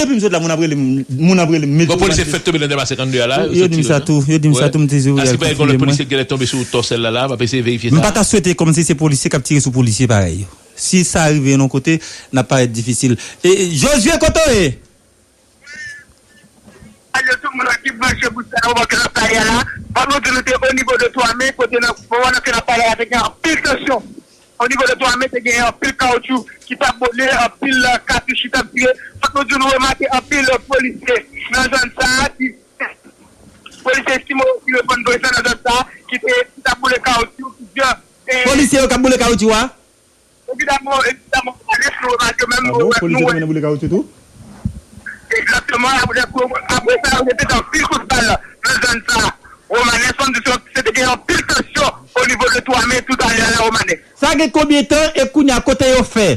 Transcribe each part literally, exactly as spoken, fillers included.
Depi m sot la, moun ap rele m, moun ap rele m, mete Bon, polisye fèk tonbe nan dema senkann de a la, yo di m sa tou, yo di m sa tou, m te di wi. Asi pa gen lòt polisye ki genlè tonbe sou tò sèl la la, m ap eseye verifye sa. M pa ta swete kòmsi se polisye k ap tire sou polisye parèy yo. Si sa rive yon kote, n ap parèt difisil. E, e, Josué, kote w ye? Salye tout moun ki branche pou sa yo, nan kay la. Fòk nou di nou te o nivo de twa men, kote nan moman nan ke n ap pale a, te gen anpil tansyon. O nivo de twa men, te gen anpil kawotchou ki t ap bole, anpil katouch ki t ap tire. Fòk nou di nou remake anpil polisye nan zòn sa a, ki, polisye Simo ki reponn prezan nan zòn sa a, ki te, ki t ap boule kawotchou, ki di, e, Polisye yo k ap boule kawotchou a? Evidaman, evidaman, Romanes, nou remake menm, Ah bon? nou, Polisye nou, tonbe nan boule kawotchou tou? Egzakteman, apre, apre sa, yo te anpil kout bal nan zòn sa. Romanes, fò m di se, se te gen anpil tansyon o nivo de twa men toutalè a la, Romanes. Sa gen konbyen tan e kounye a kote yo fè?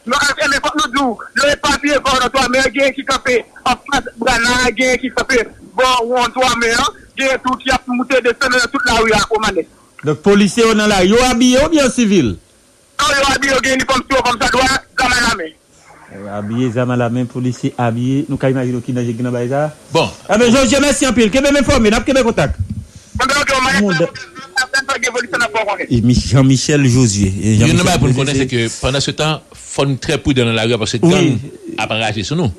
Non, e, men fòk nou di w, yo epapiye kò yo nan twa men, gen ki kanpe anfas Brana, gen ki kanpe bò won twa men an, gen tou ki ap moute desann nan tout lari a, Romanes. Donk, polisye yo nan lari, yo abiye oubyen an sivil? Non, yo abiye, yo gen inifòm sou yo kòmsadwa, zam alamen. Yo abiye, zam alamen, polisye abiye. Nou ka imajine w ki danje ki nan bagay sa a? Bon. Enben, Josué, mèsi anpil. Kenbe m enfòme, n ap kenbe kontak. Enben, ok, Romanes, Moun de- n ap tann sa gen evolisyon, n ap fè w konnen. E Mich-, Jean-Michel Josué. E Youn nan Jean-Michel bagay pou n konnen, Josué. Se ke pandan se tan, fò n trè pridan nan lari a, paske Wi. Gang ap anraje sou nou.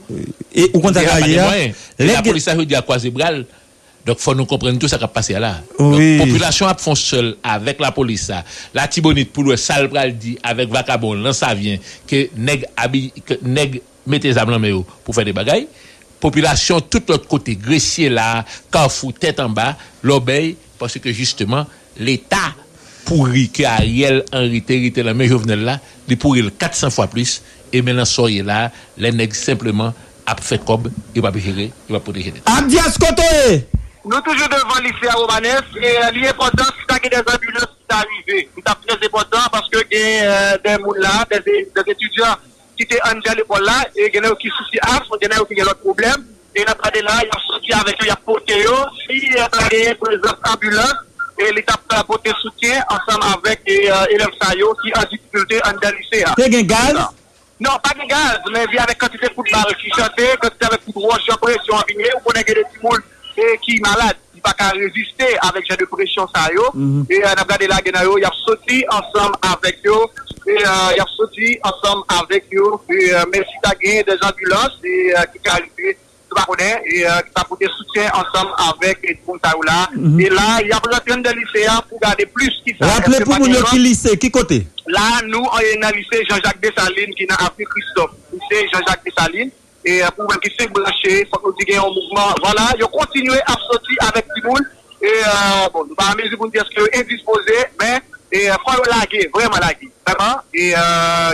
E ou konn sa Deja ka pa gen ye a? Mwayen. E Lè gen lapolis la, jodi a, kwaze bra l. Donk, fò nou konprann tou sa k ap pase a la. Donk, Wi. Popilasyon ap fè yon sèl avèk lapolis la. Latibonit pou l wè sa l pral di avèk vakabon Lansavyen ke nèg abi-, ke nèg mete zam nan men yo pou fè de bagay. Popilasyon tout lòt kote, Gresye la, Kafou, Tèt Anba, Lòbèy, paske jisteman, Leta pouri ke Ariel Henry te rete nan men Jovenel la, li pouri l kat san fwa plis, e men nan sa w ye la, lè nèg senpleman ap fè kòb, yo p ap jere, yo p ap pwoteje tèt. Abdias, kote w ye? Nou toujou devan lise a, Romanes, e, e, li enpòtan si ta gen dè zanbilans ki ta rive. Li t ap trè enpòtan paske gen, e, dè moun la, dè, dè etidyan ki te anndan lekòl la, e gen nan yo ki sou siyas, gen nan yo ki gen lòt pwoblèm, e n ap gade la, y ap soti avèk yo, y ap pote yo. Si, e, ta genyen prezans anbilans, e li t ap, e, pote soutyen ansanm avèk, e, e, elèv sa yo ki an difikilte anndan lise a. Te gen gaz? Non, pa gen gaz, men vi avèk kantite kout bal ki chante, kantite avèk kout wòch, jan presyon an vin ye, ou konnen gen de timoun, e, ki malad, ki pa ka reziste avèk jan de presyon sa yo. Mhm. E, e, n ap gade la, gen nan yo, y ap soti ansanm avèk yo, e, e, y ap soti ansanm avèk yo, e, e, men si ta gen de zanbilans, e, e, ki ka rive, nou pa konnen, e, e, ki ta pote soutyen ansanm avèk, e, timoun sa yo la. Mhm. E la, y ap rantre anndan lise a pou gade plis ki sa. Raple Èske pou pa moun gen yo lòt? Ki lise, ki kote? La, nou, e, nan lise Jean Jacques Dessalines ki nan avni Christophe. Lise Jean Jacques Dessalines. E, e, pou menm ki senk branche, fòk nou di gen yon mouvman. Vwala, yo kontinye ap soti avèk timoun. E, e, bon, nou pa an mezi pou n di èske yo endispoze, men, e, e, fò yo lage, vrèman lage. Vrèman, e, e,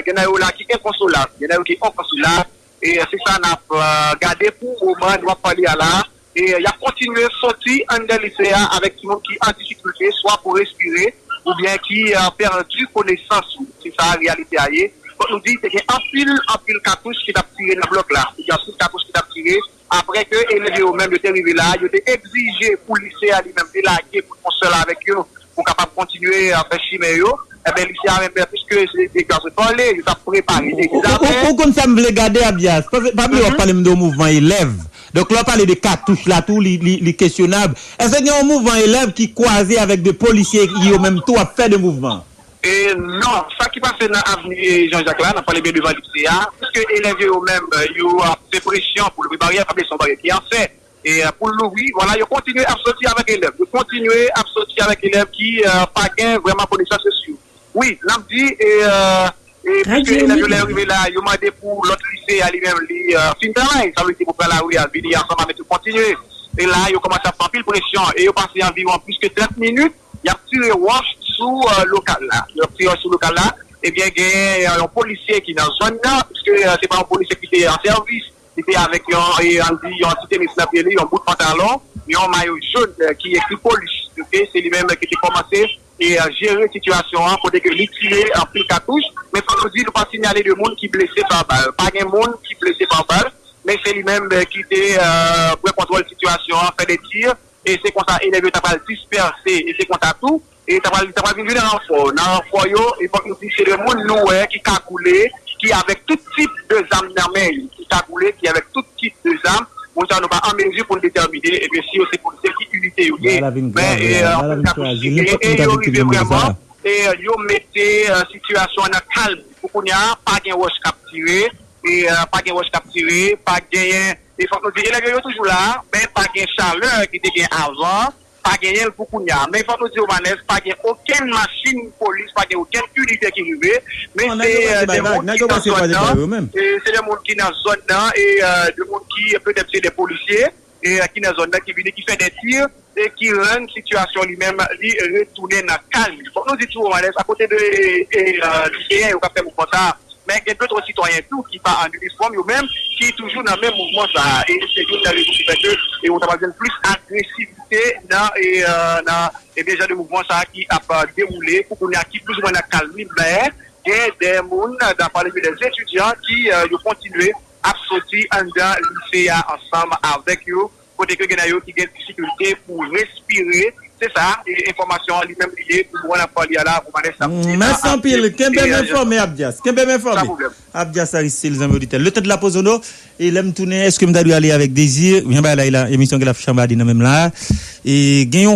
gen nan yo la ki enkonsolab, gen nan yo ki enkonsolab. E, e, se sa n ap, e, gade pou moman nou ap pale a la. E, e, y ap kontinye soti anndan lise a avèk timoun ki an difikilte, swa pou respire, oubyen ki, e, pèdi konesans yo. Se sa reyalite a ye. Fòk nou di, te gen anpil, anpil katouch ki t ap tire nan blòk la. Te gen anpil katouch ki t ap tire. Apre ke elèv yo menm, yo te rive la, yo te egzije pou lise a li menm delage pou l fè yon sèl avèk yo, pou kapab kontinye, e, fè chimen yo. Enben, lise a menm, piske se te gaz pale, yo t ap prepare Ou, ou, egzamen. Ou konn sa m vle gade, Abias? Paske pa bliye w ap Mhm. pale m de yon mouvman elèv. Donk, lè w pale de katouch la tou, li, li, li kesyonab. Èske gen yon mouvman elèv ki kwaze avèk de polisye ki yo menm tou ap fè de mouvman? E non, sa ki pase nan avni Jean Jacques la, n ap pale byen devan lise a, piske elèv yo menm, yo ap fè presyon pou louvri baryè, pa bliye se yon baryè ki an fè. E, e, pou l louvri, vwala, yo kontinye ap soti avèk elèv. Yo kontinye ap soti avèk elèv ki, e, pa gen vrèman konesans yo sou yo. Wi, n ap di, e, e, piske elèv yo lè yo rive la, yo mande pou lòt lise a li menm, li, e, fin travay. Sa vle di pou pran lari a, vini ansanm avèk yo kontinye. E la, yo kòmanse ap fè anpil presyon. E yo pase anviwon plis ke trant minit, y ap tire wòch sou, e, lokal la. Y ap tire wòch sou lokal la. Ebyen, gen, e, yon polisye ki nan zòn nan, piske, e, se pa yon polisye ki te an sèvis. Li te avèk yon, e, ann di, yon ti tenis nan pye li, yon bout pantalon, yon mayo jòn, e, ki ekri polis. Ok, se li menm ki te kòmanse, e, e, jere sitiyasyon an, kote ke li tire anpil katouch. Men fò nou di, nou pa sinyale de moun ki blese pa bal. Pa gen moun ki blese pa bal, men se li menm, e, ki te, e, pran kontwòl sitiyasyon an, fè de ti. E se konsa elèv yo ta pral dispèse, e se konsa tou, e ta pral, ta pral vin jwenn ranfò. Nan ranfò yo, e fòk nou di se de moun nou wè ki kagoule, ki avèk tout tip de zam nan men yo. kagoule, ki avèk tout tip de zam. Moun sa yo, nou pa an mezi pou n detèmine, ebyen, si yo se polisye, ki inite yo ye. Men, e, anfen, kagoule, e yo rive vrèman, e yo mete, e, sitiyasyon an nan kalm. Pou kounye a, pa gen wòch k ap tire, e, e, pa gen wòch k ap tire, pa genyen, e fòk nou di, elèv yo, yo toujou la, men pa gen chalè ki te gen avan, pa genyen l pou kounye a. Men fòk nou di, Romanes, pa gen okenn machin polis, pa gen okenn inite ki rive, men se, e, de moun ki nan zòn nan, e, se de moun ki nan zòn nan, e, e, de moun ki, petèt, se de polisye, e, ki nan zòn nan, ki vini, ki fè de tir, e ki rann sitiyasyon li menm, li retounen nan kalm. Fòk nou di tou, Romanes, akote de, e, e, e, liseyen yo k ap fè mouvman sa a, men gen de twa sitwayen tou ki pa an inifòm, yo menm, ki toujou nan menm mouvman sa a. E se youn nan rezon ki fè ke, e, ou ta pral jwenn plis agresivite nan, e, e, nan, ebyen, jan de mouvman sa a ki ap, e, dewoule, pou kounye a ki plizoumwen nan kalm li, men gen de moun, dapre le de etidyan, ki, e, yo kontinye ap soti anndan lise a ansanm avèk yo, kote ke gen nan yo ki gen difikilte pou respire. Se sa, e, enfòmasyon an li menm li ye, pou mwen ap li a la, pou Vanessa. Mèsi anpil. Kenbe m enfòme, Abdias. Kenbe m enfòme. Abdias Aristide, zanmi oditè. Le tan de la poz, Ono. E lè m tounen, èske m ta dwe ale avèk Dezi? Jan bagay la ye la, emisyon ke l ap chanbade nan menm la. E gen yon